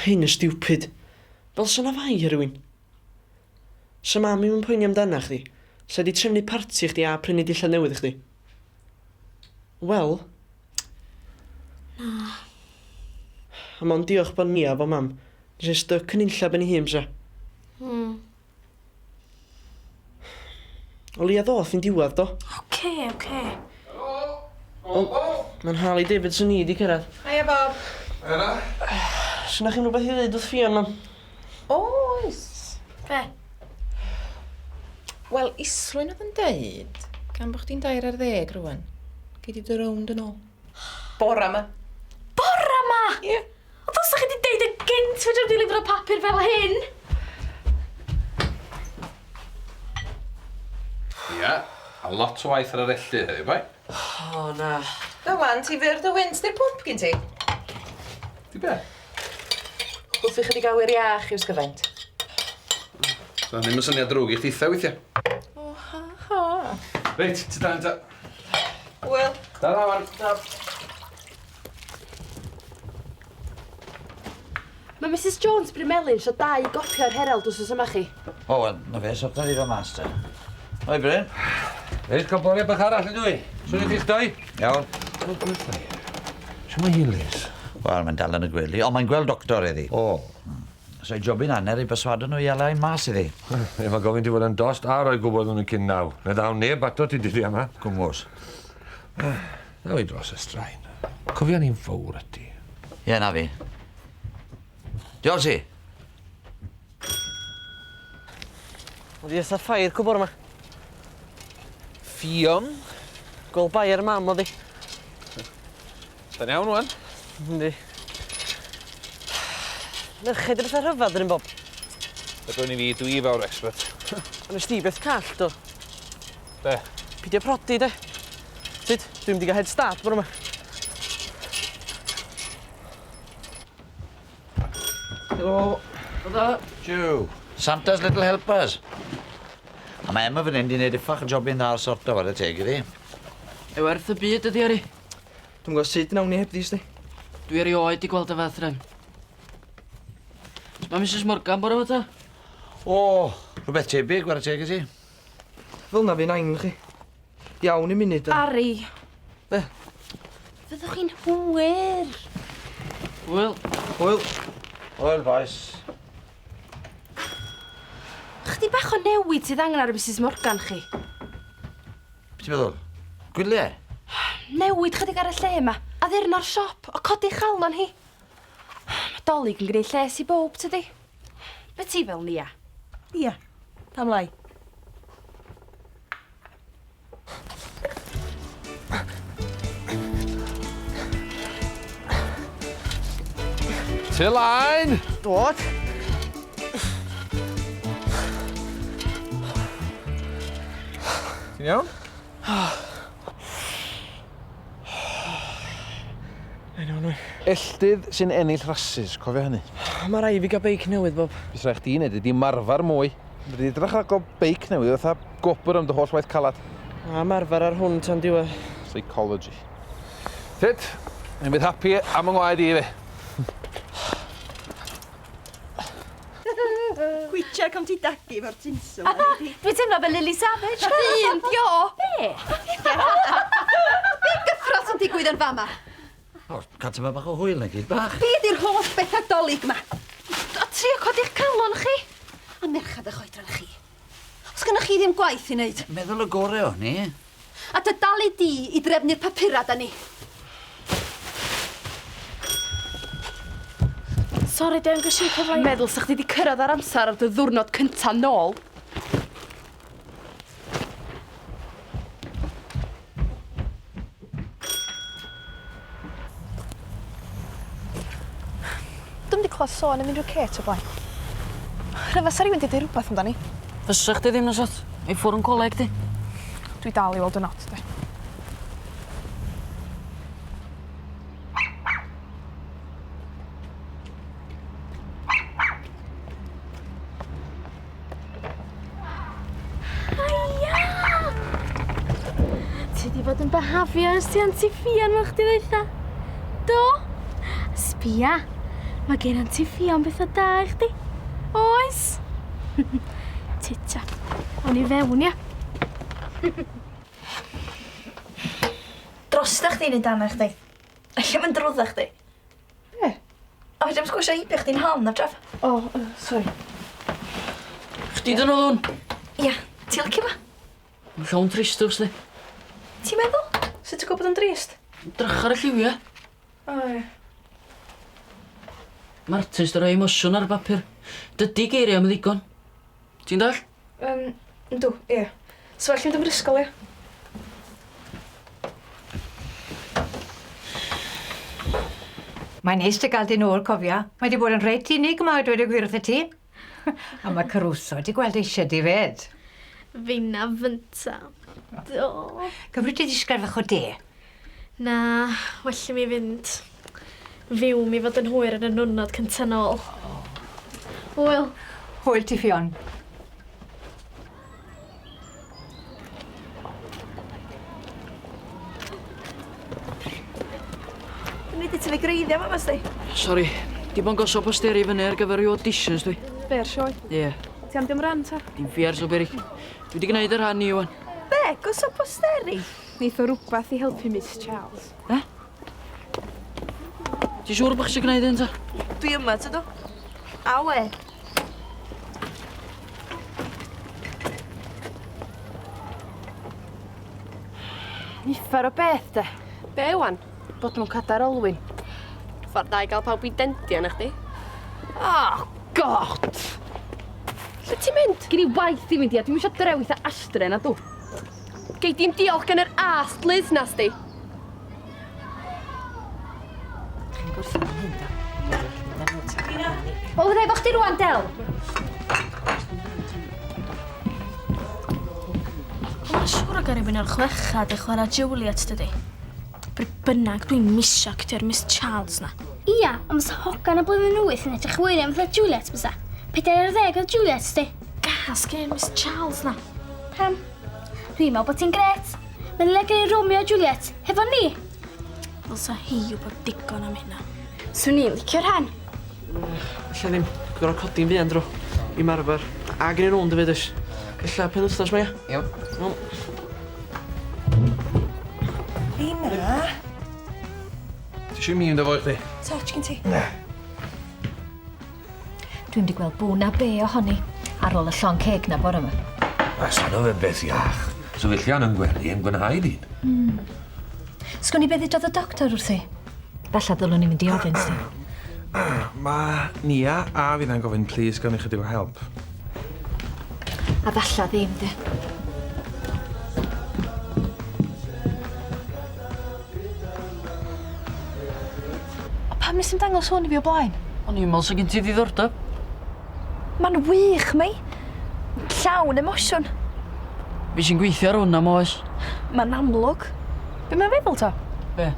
Hyn yn stupid. Fel sa 'na fai ar rywun. Sa mam i'm yn poeni amdana chdi, sa 'di trefnu parti i chdi a prynu dillad newydd i chdi. Wel. Na. A mond diolch bod Nia efo mam. Nes i styc yn unlla ben ei hun bysa. Hmm. O leia ddoth i'n diwedd do? Oce, oce. O, mae'n Harley Davidson ni di cyrraedd. Hiya Bob. Hiya na. Sgynnoch chi'm rhywbeth i ddeud wrth Ffion, mam? Oes. Be? Wel, Islwyn oedd yn deud, gan bo chdi'n 13 rwan, gei di dy rownd yn ôl. Bora 'ma. Bora 'ma? Ie. Ond os chi 'di deud yn gynt fedrai'm delifro papur fel hyn! Ia, a lot o waith ar yr ellty heddiw, bai? O na. Dylan, ti fyr dy wynt di'r pwmp gin ti? Di be? Chwthu chydig awyr iach i'w sgyfaint. So, ddim yn syniad drwg i chditha weithia. O, ha, ha. Reit, ti dan ta. Hwyl. Ta-ra wan. Ta. Mae Misus Jones Bryn Melyn isio dau gopi o'r Herald wsos yma chi. O, wel, na fe, sorta fi fe mas te. Oi, Bryn. Reit, cael bore bach arall ydw i. Swn i chi'ch dau? Iawn. Shwt mae hi, Liz? Wel, mae'n dal yn y gwely, ond mae'n gweld doctor iddi. O. So i jobyn hanner i berswado nhw i ala i mas iddi. Ie, mae gofyn ti fod yn dost a rhoi gwybod nhw'n cyn naw. Na ddaw neb ato ti dyddia yma. Gwmws. Ddaw i dros y straen. Cofio ni'n fawr ati. Ie, na fi. Diolch ti. Oedd hi fatha ffair cw bore 'ma. Ffion. Gweld bai ar mam oedd hi. Da'n iawn wan. Yndi. Merched yn eitha rhyfedd yn bob. Ydw i fi, dwi fawr expert. Ond nes di beth call, do? Be? Pidio prodi, de. Tyd, dwi'n mynd i gael head start bore 'ma. Helo. Tata. Jiw. Santa's Little Helpers. A mae Emma fan hyn di wneud uffach o jobyn dda ar sorto, ware teg iddi. E werth y byd ydi, Ari. Dwi'm gwybod sut nawn ni hebddi, sdi. Dwi erioed di gweld y fath rem. Mae Mrs Morgan bore 'ma ta? O, rhywbeth tebyg, ware teg i ti. Fel na fi nain chi. Iawn i munud. Ari. Be? Fyddwch chi'n hwyr. Hwyl. Hwyl. Hwyl, boys. Chdi bach o newid sydd angen ar Mrs Morgan chi. Be ti'n meddwl? Gwyliau? Newid chydig ar y lle yma. Addurno'r siop, o codi chalon hi. Mae Dolig yn gwneud lles i bowb, tydi? Be ti fel, Nia? Ia, pam lai? Ty laen! Dod! Ti'n iawn? Mae'n iawn, wy. Elltydd sy'n ennill rasys, cofio hynny. Mae rai fi gael beic newydd, Bob. Beth rhaid chdi wneud ydi marfer mwy. Fyddi di edrych ar gael beic newydd fatha gwobr am dy holl waith calad. A marfer ar hwn tan diwedd. Psychology. Reit, ni'n fydd happy am yng ngwaed i fi. Gwitsiad com ti dagu efo'r tinsel. Dwi'n teimlo fel Lily Savage. Dyn, dio! Be? Be gyffro sy'n digwydd yn fama? O, cael tyma bach o hwyl na gyd bach. Be ydi'r holl bethau dolig ma? A trio codi'ch calon chi. A merchad ych oedran chi. Os gynnoch chi ddim gwaith i wneud. Meddwl y gore o'n i. A dy dalu di i drefnu'r papurau da ni. Sori, Dan, ges i cyfle i... Meddwl sa chdi 'di cyrraedd ar amser ar dy ddiwrnod cynta nôl. Dwi'm 'di clywed sôn am unrhyw Kate o blaen. Rhyfedd sa rywun 'di deud rwbath amdani. Fysa chdi ddim na sut? I ffwr yn coleg di. Dwi dal i weld yn od de. Haia! Ti 'di bod yn byhafio ers ti Aunty Ffion fel chdi ddeutha. Do? Sbia. Mae gen Anti Ffion bethau da i chdi. Oes? Tita. O'n i fewn, ia. Drosta chdi neu dana chdi. Alla mynd drwdda chdi. Be? A fedra i'm sgwrsio heibio chdi'n hon na draf. O, sori. Chdi dyn oedd hwn? Ia, ti licio fo? Mae'n llawn tristwch, sdi. Ti'n meddwl? Sut ti'n gwybod bod o'n drist? Drych ar y lliwiau. O, ie. Mae'r artist yn rhoi emosiwn ar bapur. Dydy geiriau am ddigon. Ti'n dall? Yndw, ie. So well i fynd am yr ysgol, ia? Mae'n neis dy gael di nôl, cofia. Mae di bod yn reit unig yma, a dweud y gwir wrtho ti. A mae Caruso di gweld eisiau di fed. Finna fynta. Do. Gymryd ti ddisglair fach o de? Na, well i mi fynd. Fyw mi fod yn hwyr yn y nwrnod cynta nôl. Hwyl. Hwyl ti Ffion. Dwi wedi tyfu gwreiddiau fama sdi. Sori, di bo'n gosod posteri fyny ar gyfer ryw auditions dwi. Be, ar sioe? Ie. Yeah. Ti am dim rhan ta? Dim ffiars o berig. Dwi wedi gwneud y rhan i wan. Be, gosod posteri? Neith o rwbath i helpu Miss Charles. Eh? Ti siŵr bod chi eisiau gwneud hyn ta? Dwi yma, tydw? Awe. Uffar o beth, de. Be, wan? Bod nhw'n cadair olwyn. Ffordd da i gael pawb i dendio na chdi. Oh, God! Lle ti'n mynd? Gen i waith i fynd i, a dwi'm isio drewi 'tha ashtray na dw. Gei di'm diolch gan yr ast Liz na sdi. Chi'n gwrthod am hyn, do? O, fydda i efo chdi rwan, Del! Mae'n siŵr o gael rhywun o'r chwechad i chwarae Juliet, dydy. Bryd bynnag dwi'n misio actio'r Miss Charles na. Ia, ond fysa hogan y blwyddyn wyth yn edrych wirion fatha Juliet bysa. 40 oedd Juliet, sti. Gas gen Miss Charles na. Pam? Dwi'n meddwl bod ti'n gret. Mae'n le gen i Romeo a Juliet, hefo ni. Ddylsa hi wybod digon am hynna. Swn i'n licio'r rhan. Ella ddim. Dwi'n gorfod codi'n fuan dro. I marfer. A gen i rownd hefyd oes. Ella penwythnos ma ia? Iawn. Iawn. Lina? Ti isio mi fynd efo i chdi? Torch gen ti? Na. Dwi'm di gweld bw na be ohoni ar ôl y llon ceg na bore yma. A sano fe'n beth iach. Sefyllian yn gwely yn gwenhau dyn. Mm. Sgwn i be ddudodd y doctor wrthi. Falla ddylwn i fynd i ofyn, sti. Mae Nia a finna'n gofyn plis gawn ni chydig o help. A falla ddim, de. O pam nes i'm dangos hwn i fi o blaen? O'n i'n meddwl sa gen ti ddiddordeb. Ma'n wych, mei. Llawn emosiwn. Fi sy'n gweithio ar hwn am oes. Ma'n amlwg. Be mae'n feddwl ta? Be?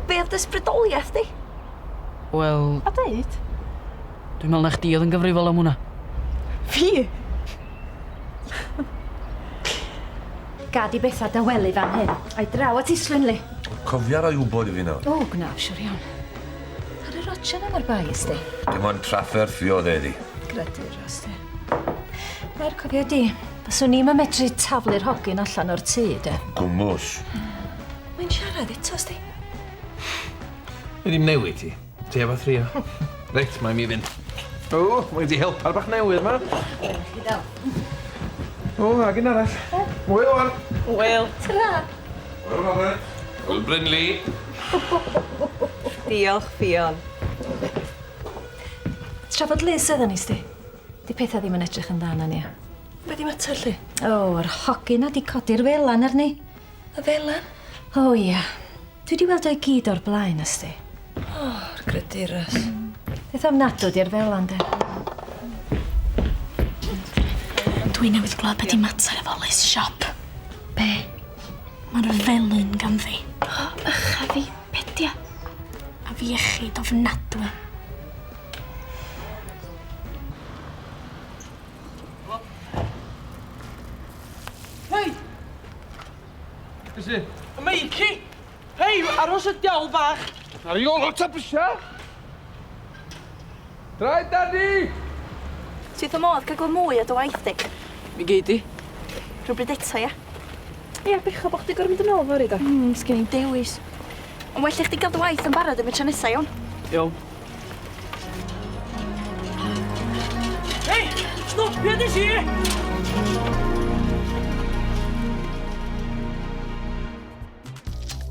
Be oedd dy ysbrydoliaeth di? Wel... A deud? Dwi'n meddwl na chdi oedd yn gyfrifol am hwnna. Fi? Gad i bethau dawelu fan hyn. A'i draw at Islwyn li. Cofia roi wybod i fi nawr. O, gwnaf, siwr iawn. Ar y Roger na mae'r bai, ysdi. Dim ond trafferth fi oedd eddi. Gredur, ysdi. Er, cofia di, faswn i'm yn medru taflu'r hogyn allan o'r tŷ, de. Gwmws. Mae'n siarad eto, ysdi. Nei ddim newid ti. Ti efo thrio. Reit, mae mi fynd. O, mae di helpa'r bach newydd ma. O, ag un arall. Hwyl wan. Hwyl. Tara. Hwyl Robert. Hwyl Brynli. Diolch, Ffion. Trafod Liz oedden ni, sti. Di pethau ddim yn edrych yn dda na ni. Be di mater, lly? O, yr hogyn na di codi'r felan arni. Y felan? O, ia. Dwi di weld o'i gyd o'r blaen, ysdi. O, yr greduras. Beth ofnadw di'r felan, de. Dwi newydd glywed be di mater efo Liz Shop. Be? Mae'r felyn ganddi. O, ycha fi, pedia. A fi iechyd ofnadwy. Hei! Be sy? Mikey! Hei, aros y diawl bach! Ar ei ôl o ta bysia! Right, Daddy! Ti wrth y modd cael gweld mwy o dy waith di. Mi gei di. Rhywbryd eto, ia? Ia, bechod bo' chdi gorod mynd yn ôl fory da. Sgen i'm dewis. Ond well i chdi gael dy waith yn barod am y tro nesa, iawn? Iawn. Hei! Stopia des i!